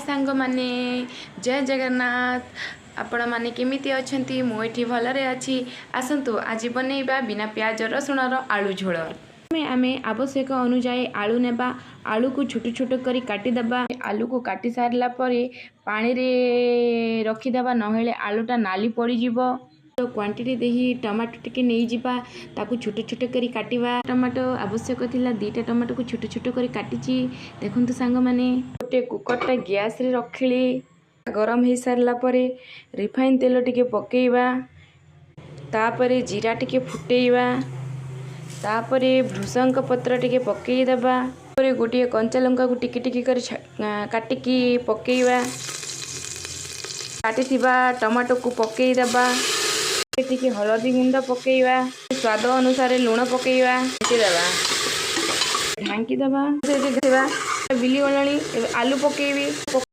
ସାଙ୍ଗମାନେ, ଜୟ ଜଗନ୍ନାଥ। ଆପଣମାନେ କେମିତି ଅଛନ୍ତି? ମୁଁ ଏଠି ଭଲରେ ଅଛି। ଆସନ୍ତୁ, ଆଜି ବନେଇବା ବିନା ପିଆଜ ରସୁଣର ଆଳୁ ଝୋଳ। ଆମେ ଆବଶ୍ୟକ ଅନୁଯାୟୀ ଆଳୁ ନେବା। ଆଳୁକୁ ଛୋଟ ଛୋଟ କରି କାଟିଦେବା। ଆଳୁକୁ କାଟି ସାରିଲା ପରେ ପାଣିରେ ରଖିଦେବା, ନହେଲେ ଆଳୁଟା ନାଲି ପଡ଼ିଯିବ। କ୍ୱାଣ୍ଟିଟି ଦେଇ ଟମାଟୋ ଟିକେ ନେଇଯିବା, ତାକୁ ଛୋଟ ଛୋଟ କରି କାଟିବା। ଟମାଟୋ ଆବଶ୍ୟକ ଥିଲା, 2ଟା ଟମାଟୋକୁ ଛୋଟ ଛୋଟ କରି କାଟିଛି, ଦେଖନ୍ତୁ ସାଙ୍ଗମାନେ। ଗୋଟେ କୁକରଟା ଗ୍ୟାସରେ ରଖିଲି। ଗରମ ହେଇସାରିଲା ପରେ ରିଫାଇନ୍ ତେଲ ଟିକେ ପକେଇବା। ତାପରେ ଜିରା ଟିକେ ଫୁଟେଇବା। ତାପରେ ଭୃସଙ୍ଗ ପତ୍ର ଟିକେ ପକେଇଦେବା। ତାପରେ ଗୋଟିଏ କଞ୍ଚା ଲଙ୍କାକୁ ଟିକେ ଟିକେ କରି କାଟିକି ପକେଇବା। କାଟିଥିବା ଟମାଟୋକୁ ପକେଇଦେବା। ଟିକେ ହଳଦୀ ଗୁଣ୍ଡ ପକେଇବା। ସ୍ୱାଦ ଅନୁସାରେ ଲୁଣ ପକେଇବା। ଦେବା, ଢାଙ୍କି ଦେବା। ବିଲି ଗଲାଣି, ଏବେ ଆଲୁ ପକେଇବି।